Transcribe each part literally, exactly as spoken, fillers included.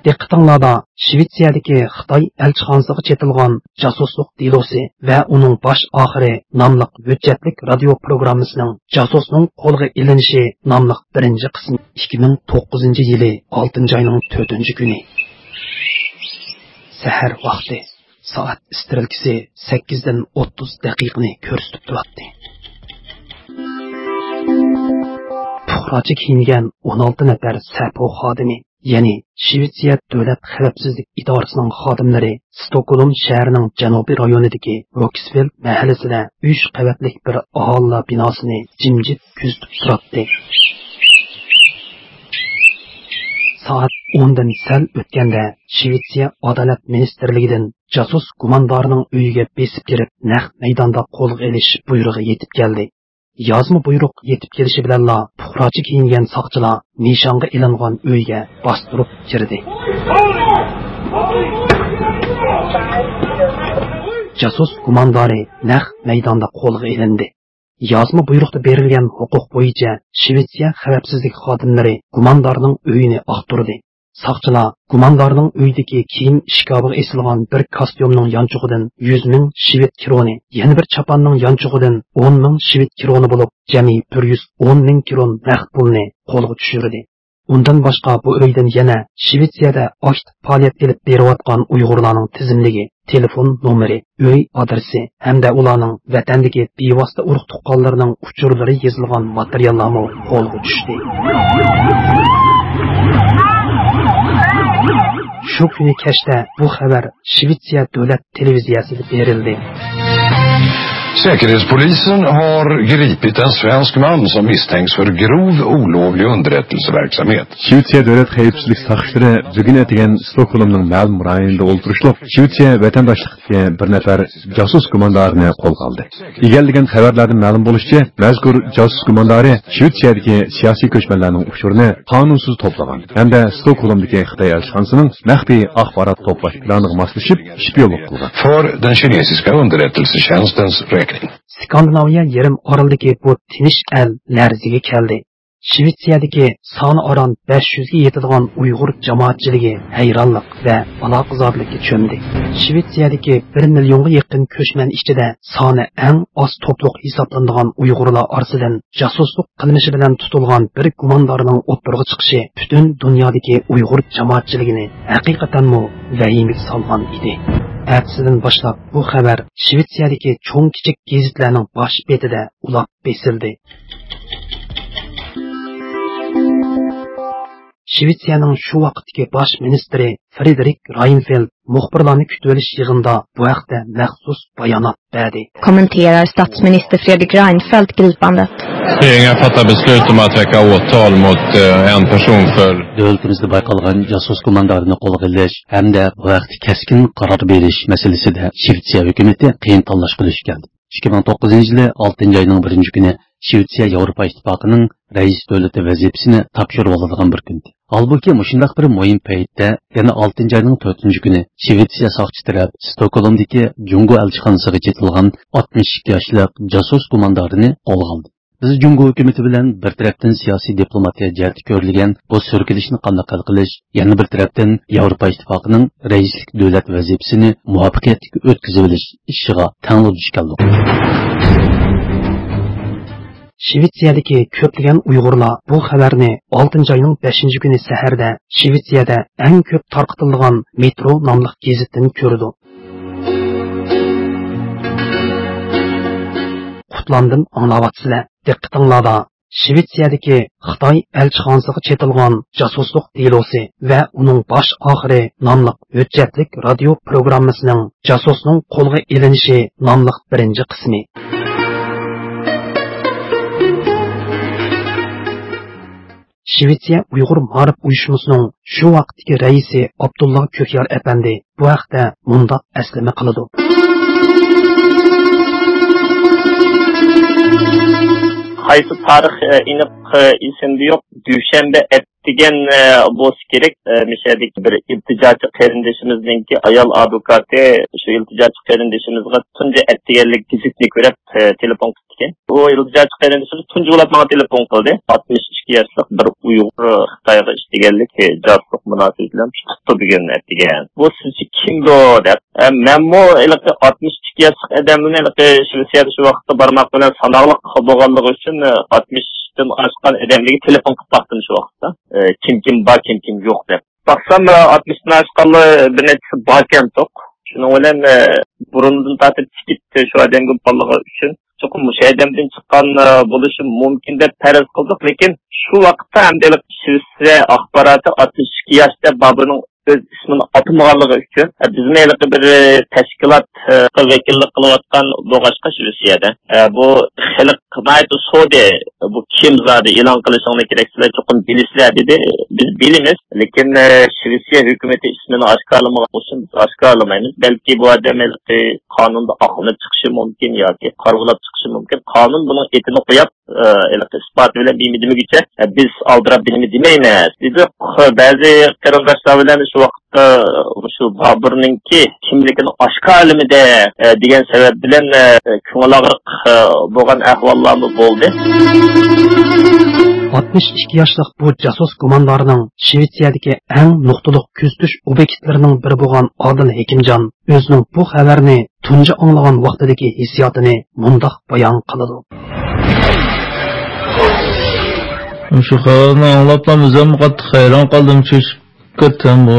دىققىتىڭلاردا شىۋېتسىيەدىكى خىتاي ئەلچىخانىسىغا چېتىلغان جاسۇسلۇق دېلوسى ۋە ئۇنىڭ باش ئاخىرى ناملىق ھۆججەتلىك رادىيو پروگراممىسىنىڭ جاسۇسنىڭ قولغا ئېلىنىشى ناملىق بىرىنچى قىسمى. ئىككى مىڭ توققۇزىنچى يىلى ئالتىنچى ئاينىڭ تۆتىنچى كۈنى. سەھەر ۋاقتى. سائەت ئىسترېلكىسى سەككىزدىن ئوتتۇز دەقىقىنى كۆرسىتىپ تۇراتتى. پۇقراچە كىيىنگەن ئون ئالتە نەپەر سەپو خادىمى، يەنى شىۋېتسىيە دۆلەت خەۋپسىزلىك ئىدارىسىنىڭ خادىملىرى ستوكھولم شەھىرىنىڭ جەنۇبىي رايونىدىكى روكسفېلد مەھەللىسىدە ئۈچ قەۋەتلىك بىر ئاھالىلەر بىناسىنى جىمجىت كۆزىتىپ تۇراتتى. سائەت ئوندىن سەل ئۆتكەندە، شىۋېتسىيە ئادالەت مىنىستىرلىكىدىن جاسۇس گۇماندارنىڭ ئۆيىگە بېسىپ كىرىپ، نەق مەيداندا قولغا ئېلىش بۇيرۇقى يېتىپ كەلدى. يازما بۇيرۇق يېتىپ كېلىشى بىلەنلا، پۇقراچە كىيىنگەن ساقچىلار نىشانغا ئېلىنغان ئۆيگە باستۇرۇپ كىردى. جاسۇس گۇماندارى نەق مەيداندا قولغا ئېلىندى. يازما بۇيرۇقتا بېرىلگەن ھوقۇق بويىچە شىۋېتسىيە خەۋپسىزلىك خادىملىرى گۇماندارنىڭ ئۆيىنى ئاختۇردى. ساقچىلار گۇماندارنىڭ ئۆيىدىكى كىيىم ئىشكاپىغا ئېسىلغان بىر كاستيۇمنىڭ يانچۇقىدىن يۈز مىڭ شىۋېت كىرونى، يەنە بىر چاپاننىڭ يانچۇقىدىن ئون مىڭ شىۋېت كىرونى بولۇپ، جەمئىي بىر يۈز ئون مىڭ كىرون نەق پۇلنى قولغا چۈشۈردى. ئۇندىن باشقا بۇ ئۆيدىن يەنە شىۋېتسىيەدە ئاكتىپ پائالىيەت ئېلىپ بېرىۋاتقان ئۇيغۇرلارنىڭ تىزىملىكى، تېلېفون نومۇرى، ئۆي ئادرېسى ھەمدە ئۇلارنىڭ ۋەتەندىكى بىۋاسىتە ئۇرۇق تۇغقانلىرىنىڭ ئۇچۇرلىرى يېزىلغان ماتېرىياللارمۇ قولغا چۈشتى. شۇ كۈنى كەچتە بۇ خەۋەر شىۋېتسىيە دۆلەت تېلېۋىزىيەسىدە بېرىلدى. Säkerhetspolisen har gripit en svensk man som misstänks för grov olovlig underrättelseverksamhet. شىۋېتسىيە دۆلەت خەۋپسىزلىك ساقچىلىرى بۈگۈن ئەتىگەن ستوكھولمنىڭ مەلۇم رايونىدا ئولتۇرۇشلۇق شىۋېتسىيە ۋەتەنداشلىقىدىكى بىر نەپەر جاسۇس گۇماندارىنى قولغا ئالدى. ئىگىلىگەن خەۋەرلەردىن مەلۇم بولۇشىچە، مەزكۇر جاسۇس گۇماندارى شىۋېتسىيەدىكى سىياسىي كۆچمەنلەرنىڭ ئۇچۇرىنى قانۇنسىز توپلىغان ھەمدە ستوكھولمدىكى خىتاي ئەلچىخانىسىنىڭ مەخپىي ئاخبارات توپلاش پىلانىغا ماسلىشىپ شپىيونلۇق قىلغان. För den kinesiska underrättelsetjänstens räkning. سكاندىناۋىيە يېرىم ئارىلىدىكى بۇ تىنچ ئەل لەرزىگە كەلدى. شىۋېتسىيەدىكى سانى ئاران بەش يۈزگە يېتىدىغان ئۇيغۇر جامائەتچىلىكى ھەيرانلىق ۋە ئالاقىزادىلىككە چۆمدى. شىۋېتسىيەدىكى بىر مىليونغا يېقىن كۆچمەن ئىچىدە سانى ئەڭ ئاز توپلۇق ھېسابلىنىدىغان ئۇيغۇرلار ئارىسىدىن جاسۇسلۇق قىلمىشى بىلەن تۇتۇلغان بىر گۇماندارنىڭ ئوتتۇرىغا چىقىشى پۈتۈن دۇنيادىكى ئۇيغۇر جامائەتچىلىكىنى ھەقىقەتەنمۇ ۋەھىمىگە سالغان ئىدى. ئەتىسىدىن باشلاپ بۇ خەۋەر شىۋېتسىيەدىكى چوڭ-كىچىك گېزىتلەرنىڭ باش بېتىدە ئۇلاپ بېسىلدى. شىۋېتسىيەنىڭ شۇ ۋاقىتتىكى باش مىنىستىرى فرېدېرىك راينفېلد مۇخبىرلارنى كۈتۈۋېلىش يىغىنىدا بۇ ھەقتە مەخسۇس بايانات بەردى. Kommenterar statsminister Fredrik Reinfeldt gripandet. Regeringen har fattat beslut om att väcka åtal mot, eh, en person för دۆلىتىمىزدە بايقالغان جاسۇس گۇماندارىنى قولغا ئېلىش ھەمدە بۇ ھەقتە كەسكىن قارار بېرىش مەسىلىسىدە شىۋېتسىيە ھۆكۈمىتى قىيىن تاللاشقا دۇچ كەلدى. ئىككى مىڭ توققۇزىنچى يىلى ئالتىنچى ئاينىڭ بىرىنچى كۈنى شىۋېتسىيە ياۋروپا ئىتتىپاقىنىڭ رەئىس دۆلىتى ۋەزىپىسىنى تاپشۇرۇۋالىدىغان بىر كۈن. ھالبۇكى، مۇشۇنداق بىر مۇھىم پەيتتە يەنە ئالتىنچى ئاينىڭ تۆتىنچى كۈنى شىۋېتسىيە ساقچى تەرەپ ستوكھولمدىكى جۇڭگو ئەلچىخانىسىغا چېتىلغان ئاتمىش ئىككى ياشلىق جاسۇس گۇماندارىنى قولغا ئالدى. بىز جۇڭگو ھۆكۈمىتى بىلەن بىر تەرەپتىن سىياسىي دىپلوماتىيە جەھەتتە كۆرۈلگەن بۇ سۈركىلىشنى قانداق ھەل قىلىش، يەنە بىر تەرەپتىن ياۋروپا ئىتتىپاقىنىڭ رەئىسلىك دۆلەت ۋەزىپىسىنى مۇۋەپپەقىيەتلىك ئۆتكۈزۈۋېلىش ئىشىغا تەڭلا دۇچ كەلدۇق. شىۋېتسىيەدىكى كۆپلىگەن ئۇيغۇرلار بۇ خەۋەرنى ئالتىنچى ئاينىڭ بەشىنچى كۈنى سەھەردە شىۋېتسىيەدە ئەڭ كۆپ تارقىتىلىدىغان مېترو ناملىق گېزىتتىن كۆرىدۇ. قۇتلاندىن ئاڭلاۋاتىسىلەر. دىققىتىڭلاردا، شىۋېتسىيەدىكى خىتاي ئەلچىخانىسىغا چېتىلغان جاسۇسلۇق دېلوسى ۋە ئۇنىڭ باش ئاخىرى ناملىق ھۆججەتلىك رادىيو پروگراممىسىنىڭ جاسۇسنىڭ قولغا ئېلىنىشى ناملىق بىرىنچى قىسمى. شىۋېتسىيە ئۇيغۇر مائارىپ ئۇيۇشمىسىنىڭ شۇ ۋاقىتتىكى رەئىسى ئابدۇللا كۆكيار ئەپەندى بۇ ھەقتە مۇنداق ئەسلىمە قىلىدۇ. قايسى تارىخ، ئېنىق، ئېسىمدە يوق. دۈشەنبە ئەت-، ئەتىگەن، ئە، بولسا كېرەك، ئە، مىشەدىكى بىر ئىلتىجاچى قېرىندىشىمىزنىڭكى ئايال ئادۋوكاتى شۇ ئىلتىجاچى قېرىندىشىمىزغا تۇنجى ئەتىگەنلىك گېزىتنى كۆرۈپ، ئە، تېلېفون قىپتىكەن. ئۇ ئىلتىجاچى قېرىندىشىمىز تۇنجى بولۇپ ماڭا تېلېفون قىلدى. ئاتمىش ئىككى ياشلىق بىر ئۇيغۇر خىتايغا ئىشلىگەنلىك، ئە، جاسۇسلۇق مۇناسىۋىتى بىلەن تۇتۇپتۇ بۈگۈن ئەتىگەن. بۇ سىزچە كىمدۇ؟ دەپ. ئە، مەنمۇ ھېلىقى ئاتمىش ئىككى ياشلىق ئادەمنى ھېلىقى شىۋېتسىيەدە شۇ ۋاقىتتا بارماق بىلەن ساناقلىق بولغانلىقى ئۈچۈن، ئە، ئاتمىشتىن ئاشقان ئادەملەرگە تېلېفون قىلىپ باقتىم شۇ ۋاقىتتا. ئە، كىم كىم بار، كىم كىم يوق دەپ. باقسام، ئە، ئاتمىشتىن ئاشقانلار بىر نەچچىسى باركەنتۇق. شۇنىڭ بىلەن، ئە، بۇرۇندىن تارتىپ تىكىپ شۇ ئادەمگە بارلىقى ئۈچۈن چوقۇم مۇشۇ ئادەمدىن چىققان، ئە، بولۇشى مۇمكىن دەپ پەرەز قىلدۇق. لېكىن شۇ ۋاقىتتا ھەمدە شىۋېتسىيە ئاخباراتى ئاتمىش ئىككى ياشتا بابىنىڭ ئۆز ئىسمىنى ئاتىمىغانلىقى ئۈچۈن، بىزمۇ ھېلىقى بىر تەشكىلاتقا ۋەكىللىك قىلىۋاتقان بولغاچقا شىۋېتسىيەدە، بۇ خەلق ناھايىتى سودى، بۇ كىم زادى ئېلان قىلىشىڭلار كېرەك، سىلەر چوقۇم بىلىسىلەر دېدى. بىز بىلىمىز، لېكىن شىۋېتسىيە ھۆكۈمىتى ئىسمىنى ئاشكارىلىمىغان بولسا بىز ئاشكارىلىمايمىز. بەلكى بۇ ئادەم ھېلىقى قانۇندا ئاقلىنىپ چىقىشى مۇمكىن ياكى قارىۋالاپ چىقىشى مۇمكىن. قانۇن بۇنىڭ ئېتىنى قوياپ، ئە، ھېلىقى ئىسپاتى بىلەن بىنى دېمىگۈچە، ئە، بىز ئالدىراپ بىنىمۇ دېمەيمىز. بىز بەزى قېرىنداشلار بىلەن شۇ ۋاقىتتا، ئە، مۇشۇ بابۇرنىڭكى كىملىكىنى ئاشكارىلىمىدى، ئە، دېگەن سەۋەب بىلەن، ئە، كۆڭۈل ئاغرىق، ئە، بولغان ئەھۋاللارمۇ بولدى. ئاتمىش ئىككى ياشلىق بۇ جاسۇس گۇماندارنىڭ شىۋېتسىيەدىكى ئەڭ نۇقتىلىق كۆزىتىش ئوبيېكتلىرىنىڭ بىرى بولغان ئادىل ھېكىمجان ئۆزىنىڭ بۇ خەۋەرنى تۇنجى ئاڭلىغان ۋاقتىدىكى ھېسسىياتىنى مۇنداق بايان قىلىدۇ. شۇ خەۋەرنى ئاڭلاپلا ئۆزۈممۇ قاتتىق ھەيران قالدىم، چۆچۈپ كەتتىم. بۇ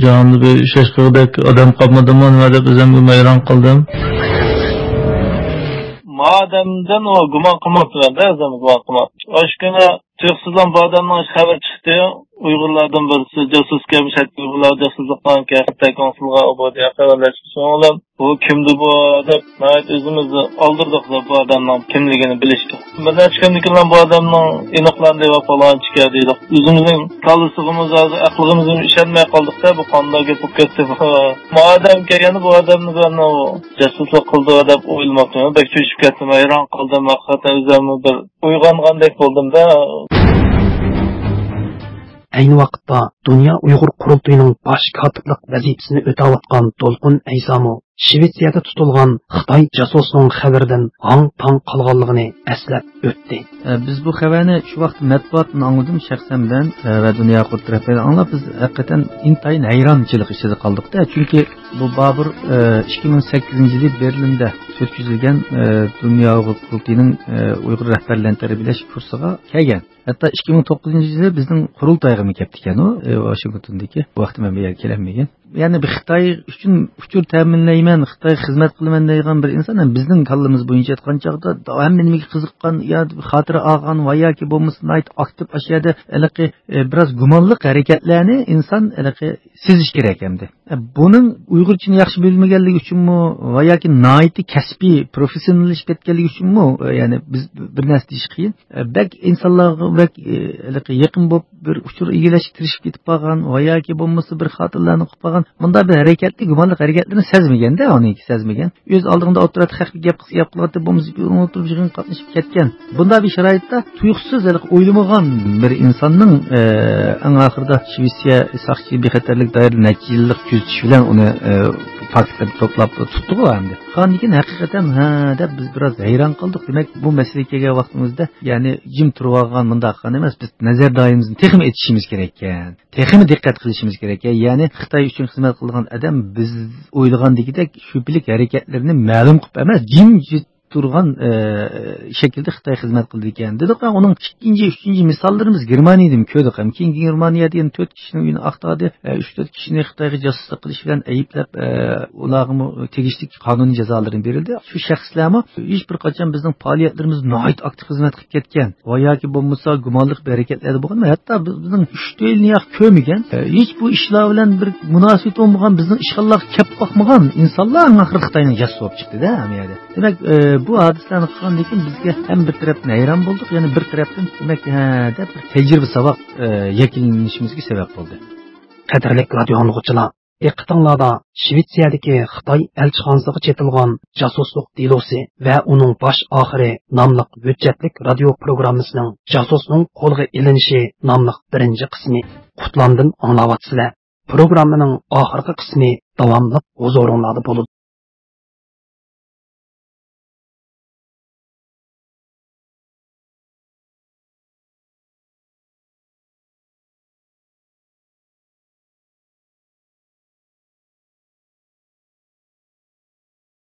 جاھاندا بىر ئىشەنچلىك ئادەم قالمىدىمۇ نېمە دەپ ئۆزۈمگە ھەيران قالدىم. ما ئادەمدىن ئۇ گۇمان قىلماپتىمەن-دە، ئۆزۈم گۇمان قىلماپتىمەن. ئاشۇ كۈنى تۇيۇقسىزلا بۇ ئادەمنىڭ خەۋىرى چىقتى. ئۇيغۇرلاردىن بىرسى جاسۇسكەن، مۇشۇ يەردىكى ئۇيغۇرلار جاسۇسلۇققا كەلگەن، خىتاي كونسۇلىغا ئۇ بۇ دېگەن خەۋەرلەر چىقىشى بىلەن، بۇ كىمدۇ بۇ دەپ ناھايىتى ئۆزىمىز ئالدىرىدۇق بۇ ئادەمنىڭ كىملىكىنى بىلىشكە. بىر نەچچە كۈندىن كېيىن بۇ ئادەمنىڭ ئېنىقلاندى ۋە پالانچىكەن دېدۇق. ئۆزىمىزنىڭ كاللىسىغىمۇ ھازىر ئەقلىمىزگىمۇ ئىشەنمەي قالدۇق-دە، بۇ قانداق گەپ بولۇپ كەتتى بۇ. ما ئادەم كەلگەندە بۇ ئادەمنى بىر جاسۇسلۇق قىلدى دەپ ئويلىماپتىمەن. بەك چۆچۈپ كەتتىم، ھەيران قالدىم. ھەقىقەتەن ئۆزۈممۇ بىر ئويغانغاندەك بولدۇم-دە. ئەينى ۋاقىتتا دۇنيا ئۇيغۇر قۇرۇلتىيىنىڭ باش كاتىپلىق ۋەزىپىسىنى ئۆتەۋاتقان دولقۇن ئەيسامۇ شىۋېتسىيەدە تۇتۇلغان خىتاي جاسۇسىنىڭ خەۋىرىدىن ھاڭ-تاڭ قالغانلىقىنى ئەسلەپ ئۆتتى. ئە، بىز بۇ خەۋەرنى شۇ ۋاقىت مەتبۇئاتتىن ئاڭلىدىم شەخسەن بىلەن، ئە، ۋە دۇنيا قۇرۇلتىيى رەھبىرىدىن ئاڭلاپ، بىز ھەقىقەتەن ئىنتايىن ھەيرانچىلىق ئىچىدە قالدۇق-دە. چۈنكى بۇ بابۇر، ئە، ئىككى مىڭ سەككىزىنچى يىلى بېرلىندا ئۆتكۈزۈلگەن، ئە، دۇنيا ئۇيغۇر قۇرۇلتىيىنىڭ، ئە، ئۇيغۇر رەھبەرلىرىنى تەربىيەلەش كۇرسىغا كەلگەن. ھەتتا ئىككى مىڭ توققۇزىنچى يىلى بىزنىڭ قۇرۇلتايغىمۇ كەپتىكەن ئۇ، ئە، ۋاشىنگتوندىكى. بۇ ۋاقىتتا مەن بۇ يەرگە كېلەلمىگەن. يەنى بىر خىتاي ئۈچۈن ئۇچۇر تەمىنلەيمەن، خىتايغا خىزمەت قىلىمەن دەيدىغان بىر ئىنسان، ھەم بىزنىڭ كاللىمىز بويىچە ئېيتقان چاغدا، ھەممە نېمىگە قىزىققان، يا خاتىرە ئالغان ۋە ياكى بولمىسا ناھايىتى ئاكتىپ ئاشۇ يەردە ھېلىقى، ئە، بىراز گۇمانلىق ھەرىكەتلەرنى ئىنسان ھېلىقى سېزىش كېرەك ئەمدى. ئە، بۇنىڭ ئۇيغۇرچىنى ياخشى بىلمىگەنلىكى ئۈچۈنمۇ ۋە ياكى ناھايىتى كەسپىي، پروفېسسىيوناللىشىپ كەتكەنلىكى ئۈچۈنمۇ، ئە، يەنى بىز بىر نەرسە دېيىش قىيىن. ئە، بەك ئىنسانلارغا بەك، ئە، ھېلىقى يېقىن بولۇپ بىر ئۇچۇر ئىگىلەشكە تىرىشىپ كېتىپ قالغان ۋە ياكى بولمىسا بىر خاتىرىلەرنى قىلىپ قالغان، مۇنداق بىر ھەرىكەتنى، گۇمانلىق ھەرىكەتلىرىنى سەزمىگەندە، ئۇنىڭكى سەزمىگەن. ئۆز ئالدىڭدا ئوتتۇرىدا خەققە گەپ قىلسا گەپ قىلاتتى، بولمىسا ئولتۇرۇپ يىغىنغا قاتنىشىپ كەتكەن. بۇنداق بىر شارائىتتا تۇيۇقسىز ھېلىقى ئويلىمىغان بىر ئىنساننىڭ، ئە، ئەڭ ئاخىرىدا شىۋېتسىيە ساقچى بىخەتەرلىك دائىرىلىرى نەچچە يىللىق كۆزىتىش بىلەن ئۇنى، ئە، پاكىتلارنى توپلاپ تۇتتىغۇ ئەمدى. ئاندىن كېيىن ھەقىقەتەن، ھە، دەپ بىز بىراز ھەيران قالدۇق. دېمەك، بۇ مەسىلىگە كەلگەن ۋاقتىمىزدا، يەنى جىم تۇرۇۋالغان مۇنداق قىلغان ئەمەس، بىز نەزەر دائىرىمىزنى تېخىمۇ ئېچىشىمىز كېرەككەن. تېخىمۇ دىققەت قىلىشىمىز كېرەك. يەنى خىتاي ئۈچۈن خىزمەت قىلىدىغان ئادەم بىز ئويلىغاندىكىدەك شۈبھىلىك ھەرىكەتلىرىنى مەلۇم قىلىپ ئەمەس، جىمجىت تۇرغان، ئە، شەكىلدە خىتاي خىزمەت قىلىدىكەن دېدۇق. ئۇنىڭ ئىككىنچى، ئۈچىنچى مىساللىرىمىز گېرمانىيەدىمۇ كۆردۇق. ھەم كېيىن گېرمانىيەدە يەنە تۆت كىشىنىڭ ئۆيىنى ئاختاردى. ئە، ئۈچ تۆت كىشىنى خىتايغا جاسۇسلۇق قىلىش بىلەن ئەيىبلەپ، ئە، ئۇلارغىمۇ تېگىشلىك قانۇنىي جازالىرى بېرىلدى. شۇ شەخسلەرمۇ ھېچ بىر قاچان بىزنىڭ پائالىيەتلىرىمىزدە ناھايىتى ئاكتىپ خىزمەت قىلىپ كەتكەن ۋە ياكى بولمىسا گۇمانلىق بىر ھەرىكەتلەردە بولغان، ھەتتا بىزنىڭ ئۈچ تۆتىنى ياق كۆرمىگەن، ھېچ بۇ ئىشلار بىلەن بىر مۇناسىۋىتى بولمىغان، بىزنىڭ ئىشخانىلارغا كەپ باقمىغان ئىنسانلار ئەڭ ئاخىرى خىتاينىڭ جاسۇسى بولۇپ چىقتى-دە، ھەممە يەردە. دېمەك، ئە، بۇ ھادىسىلەرنى قىلغاندىن كېيىن بىزگە ھەم بىر تەرەپتىن ھەيران بولدۇق، يەنە بىر تەرەپتىن، دېمەك، ھە، دەپ بىر تەجرىبە ساۋاق، ئە، يەكۈنلىنىشىمىزگە سەۋەب بولدى. قەدىرلىك رادىيو ئاڭلىغۇچىلار، دىققىتىڭلاردا شىۋېتسىيەدىكى خىتاي ئەلچىخانىسىغا چېتىلغان جاسۇسلۇق دېلوسى ۋە ئۇنىڭ باش ئاخىرى ناملىق ھۆججەتلىك رادىيو پروگراممىسىنىڭ جاسۇسنىڭ قولغا ئېلىنىشى ناملىق بىرىنچى قىسمى قۇتلاندىن ئاڭلاۋاتىسىلەر. پروگراممىنىڭ ئاخىرقى قىسمى داۋاملىق ھۇزۇرۇڭلاردا بولىدۇ.